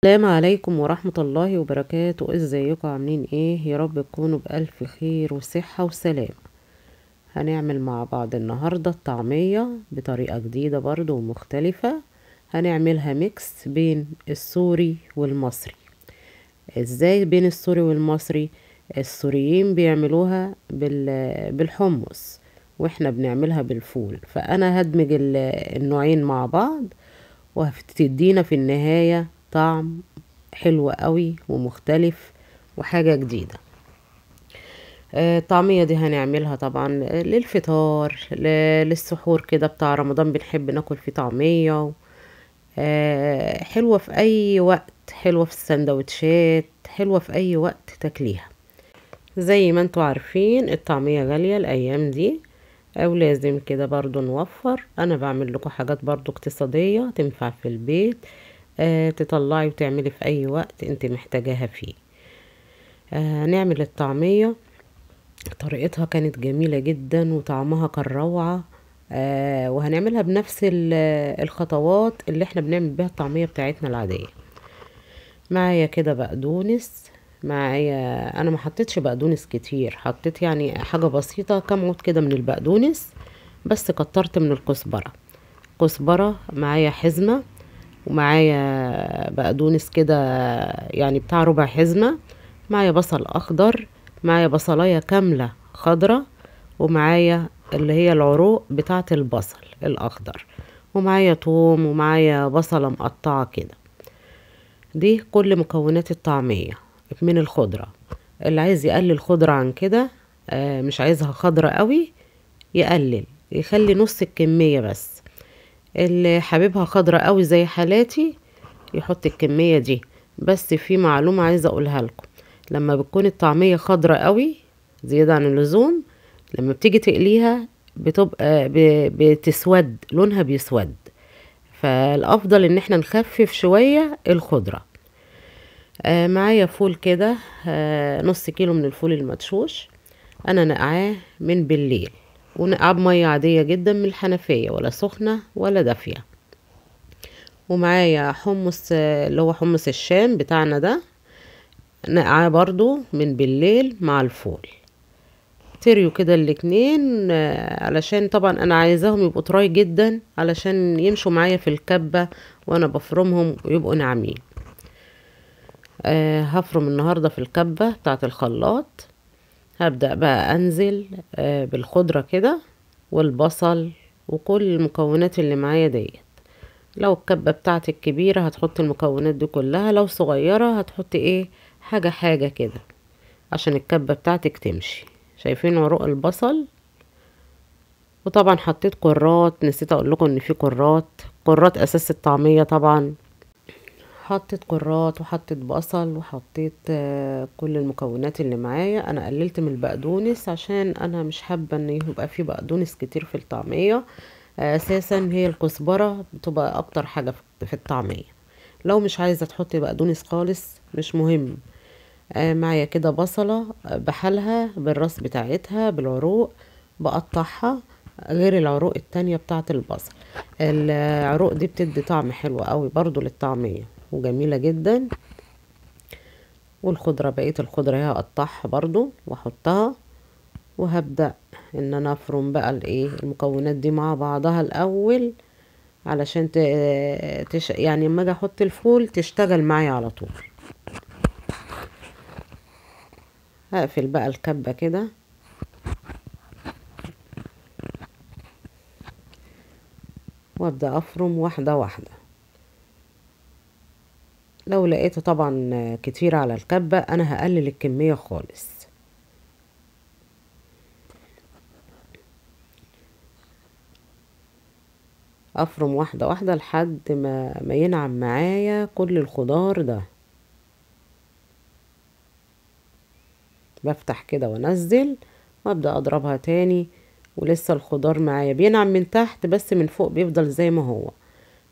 السلام عليكم ورحمة الله وبركاته. ازيكم عاملين ايه؟ يا رب تكونوا بألف خير وصحة وسلام. هنعمل مع بعض النهاردة الطعمية بطريقة جديدة برضو ومختلفة. هنعملها mix بين السوري والمصري. ازاي بين السوري والمصري؟ السوريين بيعملوها بالحمص واحنا بنعملها بالفول، فانا هدمج النوعين مع بعض وهتدينا في النهاية طعم حلو قوي ومختلف وحاجة جديدة. الطعمية دي هنعملها طبعا للفطار، للسحور كده بتاع رمضان، بنحب ناكل فيه طعمية. حلوة في اي وقت، حلوة في السندوتشات، حلوة في اي وقت تاكليها. زي ما انتوا عارفين الطعمية غالية الايام دي، او لازم كده برضو نوفر. انا بعمل لكم حاجات برضو اقتصادية تنفع في البيت، تطلعي وتعملي في اي وقت انت محتاجاها فيه. نعمل الطعمية، طريقتها كانت جميلة جدا وطعمها كان روعة. وهنعملها بنفس الخطوات اللي احنا بنعمل بيها الطعمية بتاعتنا العادية. معايا كده بقدونس، معايا انا ما حطيتش بقدونس كتير، حطيت يعني حاجة بسيطة كام عود كده من البقدونس، بس كترت من الكزبرة. كزبرة معايا حزمة، ومعايا بقدونس كده يعني بتاع ربع حزمة، معايا بصل اخضر، معايا بصلاية كاملة خضرة، ومعايا اللي هي العروق بتاعة البصل الاخضر، ومعايا توم، ومعايا بصلة مقطعة كده. دي كل مكونات الطعمية من الخضرة. اللي عايز يقلل خضرة عن كده، مش عايزها خضرة قوي، يقلل، يخلي نص الكمية بس. اللي حاببها خضرة قوي زي حالاتي يحط الكمية دي. بس في معلومة عايزة اقولها لكم، لما بتكون الطعمية خضرة قوي زيادة عن اللزوم، لما بتيجي تقليها بتبقى بتسود، لونها بيسود، فالافضل ان احنا نخفف شوية الخضرة. معايا فول كده، نص كيلو من الفول المدشوش، انا نقعاه من بالليل، ونقعاه بمية عادية جدا من الحنفية، ولا سخنة ولا دافية. ومعايا حمص، اللي هو حمص الشام بتاعنا ده، نقعاه برضو من بالليل مع الفول. تريو كده الاتنين، علشان طبعا انا عايزاهم يبقوا طراي جدا علشان يمشوا معايا في الكبة وانا بفرمهم ويبقوا ناعمين. هفرم النهاردة في الكبة بتاعت الخلاط. هبدأ بقى انزل بالخضرة كده والبصل وكل المكونات اللي معايا ديت. لو الكبة بتاعتك كبيرة هتحط المكونات دي كلها، لو صغيرة هتحطي ايه، حاجة حاجة كده عشان الكبة بتاعتك تمشي. شايفين عروق البصل؟ وطبعا حطيت كرات، نسيت اقول لكم ان في كرات، كرات اساس الطعمية طبعا. حطيت كرات وحطيت بصل وحطيت كل المكونات اللي معايا. انا قللت من البقدونس عشان انا مش حابة ان يبقى في بقدونس كتير في الطعمية. اساسا هي الكزبره بتبقى اكتر حاجة في الطعمية. لو مش عايزه تحطي بقدونس خالص مش مهم. معايا كده بصله بحالها بالراس بتاعتها بالعروق، بقطعها غير العروق التانية بتاعت البصل. العروق دي بتدي طعم حلو قوي برضو للطعميه وجميلة جدا. والخضرة، بقية الخضرة هي هقطعها برضو واحطها، وهبدأ ان انا افرم بقى الايه المكونات دي مع بعضها الاول، علشان يعني لما اجي احط الفول تشتغل معايا على طول. هقفل بقى الكبة كده، وابدأ افرم واحدة واحدة. لو لقيته طبعا كتير على الكبة انا هقلل الكمية خالص. افرم واحدة واحدة لحد ما ينعم معايا كل الخضار ده. بفتح كده وانزل وابدأ اضربها تاني، ولسه الخضار معايا بينعم من تحت بس من فوق بيفضل زي ما هو.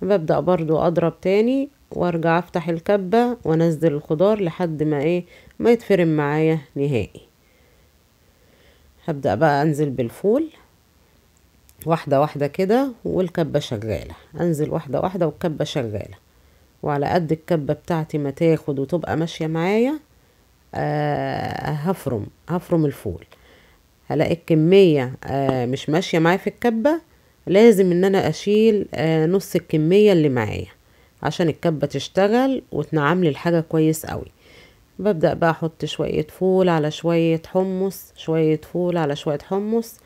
ببدأ برضو اضرب تاني وارجع افتح الكبة وانزل الخضار لحد ما ايه ما يتفرم معايا نهائي. هبدأ بقى انزل بالفول واحدة واحدة كده والكبة شغالة، انزل واحدة واحدة والكبة شغالة. وعلى قد الكبة بتاعتي ما تاخد وتبقى ماشية معايا. هفرم الفول. هلاقي الكمية مش ماشية معايا في الكبة، لازم ان انا اشيل نص الكمية اللي معايا عشان الكبة تشتغل وتنعم لي الحاجة كويس قوي. ببدأ بقى احط شوية فول على شوية حمص، شوية فول على شوية حمص،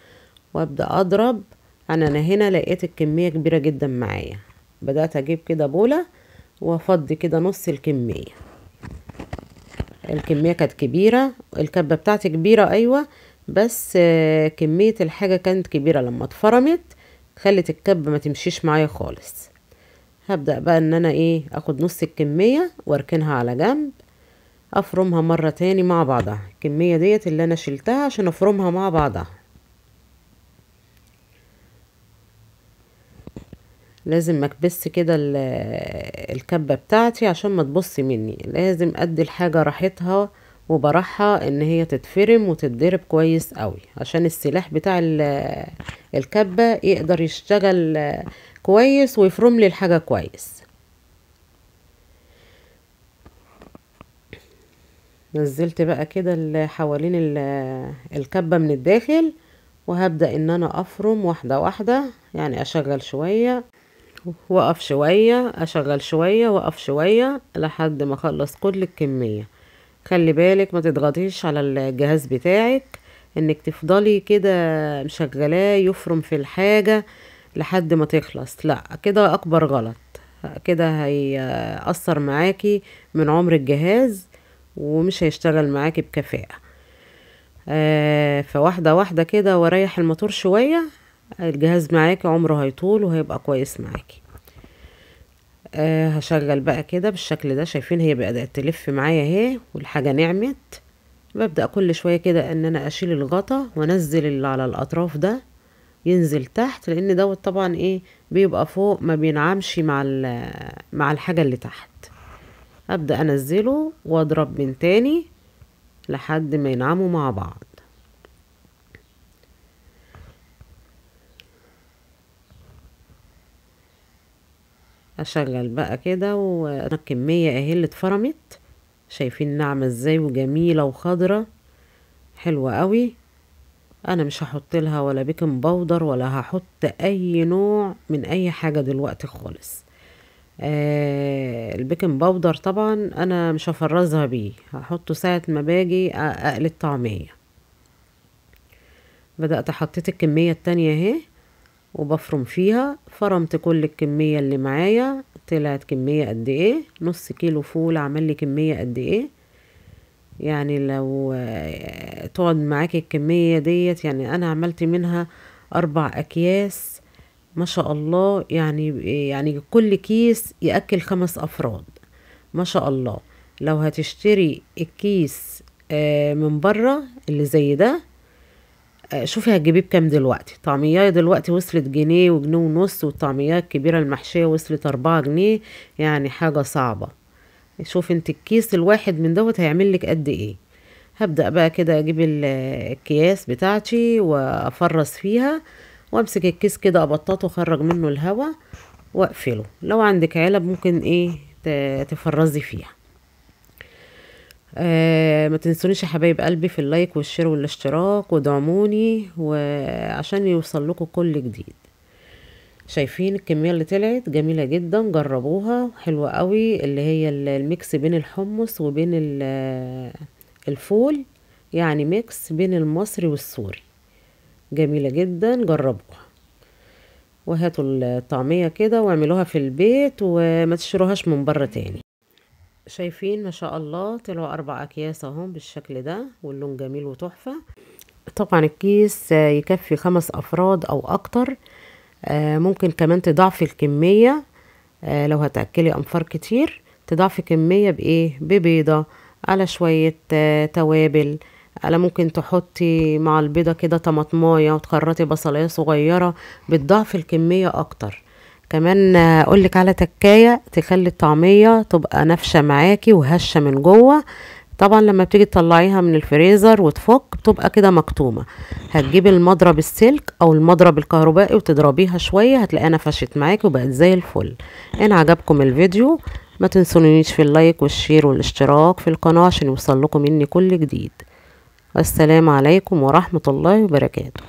وابدأ اضرب. انا هنا لقيت الكمية كبيرة جدا معايا، بدأت اجيب كده بولة وافضي كده نص الكمية. الكمية كانت كبيرة، الكبة بتاعتي كبيرة ايوه، بس كمية الحاجة كانت كبيرة، لما اتفرمت خلت الكبة ما تمشيش معايا خالص. هبدأ بقى ان انا ايه، اخد نص الكمية واركنها على جنب، افرمها مرة تاني مع بعضها. الكمية ديت اللي انا شلتها عشان افرمها مع بعضها. لازم اكبس كده الكبة بتاعتي عشان ما تبص مني، لازم ادي الحاجة راحتها وبراحها ان هي تتفرم وتتضرب كويس قوي عشان السلاح بتاع الكبة يقدر يشتغل كويس ويفرم لي الحاجة كويس. نزلت بقى كده حوالين الكبة من الداخل، وهبدأ ان انا افرم واحدة واحدة، يعني اشغل شوية وقف شوية، اشغل شوية وقف شوية لحد ما اخلص كل الكمية. خلي بالك ما تضغطيش على الجهاز بتاعك، انك تفضلي كده مشغلاه يفرم في الحاجة لحد ما تخلص، لا كده اكبر غلط، كده هيأثر معاكي من عمر الجهاز ومش هيشتغل معاكي بكفاءة. فواحدة واحدة كده واريح الموتور شوية، الجهاز معاكي عمره هيطول وهيبقى كويس معاكي. هشغل بقى كده بالشكل ده، شايفين هي بدأت تلف معايا اهي والحاجة نعمت. ببدأ كل شوية كده ان انا اشيل الغطا وانزل اللي على الاطراف ده ينزل تحت، لان دوت طبعا ايه بيبقى فوق ما بينعمش مع الحاجة اللي تحت. ابدأ انزله واضرب من تاني لحد ما ينعموا مع بعض. اشغل بقى كده، والكمية اهي اللي اتفرمت، شايفين ناعمة ازاي وجميلة وخضرة حلوة قوي. انا مش هحط لها ولا baking powder ولا هحط اي نوع من اي حاجة دلوقتي خالص. ال baking powder طبعا انا مش هفرزها بيه، هحطه ساعة ما باجي اقلي الطعمية. بدأت حطيت الكمية التانية اهي وبفرم فيها، فرمت كل الكمية اللي معايا. طلعت كمية قد ايه؟ نص كيلو فول عمل لي كمية قد ايه. يعني لو تقعد معاكي الكمية ديت، يعني انا عملت منها 4 اكياس ما شاء الله، يعني كل كيس يأكل 5 افراد ما شاء الله. لو هتشتري الكيس من بره اللي زي ده، شوفي هتجيبيه بكام دلوقتي. طعمية دلوقتي وصلت جنيه وجنيه ونص، والطعمية الكبيرة المحشية وصلت 4 جنيه، يعني حاجة صعبة. شوفي انت الكيس الواحد من دوت هيعمل لك قد ايه. هبدأ بقى كده اجيب الاكياس بتاعتي وافرز فيها، وامسك الكيس كده ابططه واخرج منه الهواء واقفله. لو عندك علب ممكن ايه تفرزي فيها. ما تنسونيش يا حبايب قلبي في ال like وال share والاشتراك، ودعموني وعشان يوصل لكم كل جديد. شايفين الكمية اللي طلعت جميلة جدا، جربوها حلوة قوي، اللي هي ال mix بين الحمص وبين الفول، يعني mix بين المصري والسوري، جميلة جدا، جربوها. وهاتوا الطعمية كده واعملوها في البيت وما تشتروهاش من بره تاني. شايفين ما شاء الله طلعوا 4 اكياس اهم بالشكل ده، واللون جميل وتحفة. طبعا الكيس يكفي 5 افراد او اكتر، ممكن كمان تضعفي الكمية، لو هتأكلي انفار كتير تضعفي كمية بايه، ببيضة على شوية توابل، على ممكن تحطي مع البيضة كده طماطماية وتخرطي بصلاية صغيرة، بتضعفي الكمية اكتر. كمان اقولك على تكاية تخلي الطعمية تبقى نافشة معاكي وهشة من جوه. طبعا لما بتيجي تطلعيها من الفريزر وتفك بتبقى كده مكتومة، هتجيبي المضرب السلك او المضرب الكهربائي وتضربيها شوية، هتلاقيها نفشت معاكي وبقت زي الفل. ان عجبكم الفيديو ما تنسونيش في ال like وال share والاشتراك في القناة عشان يوصل لكم مني كل جديد. السلام عليكم ورحمة الله وبركاته.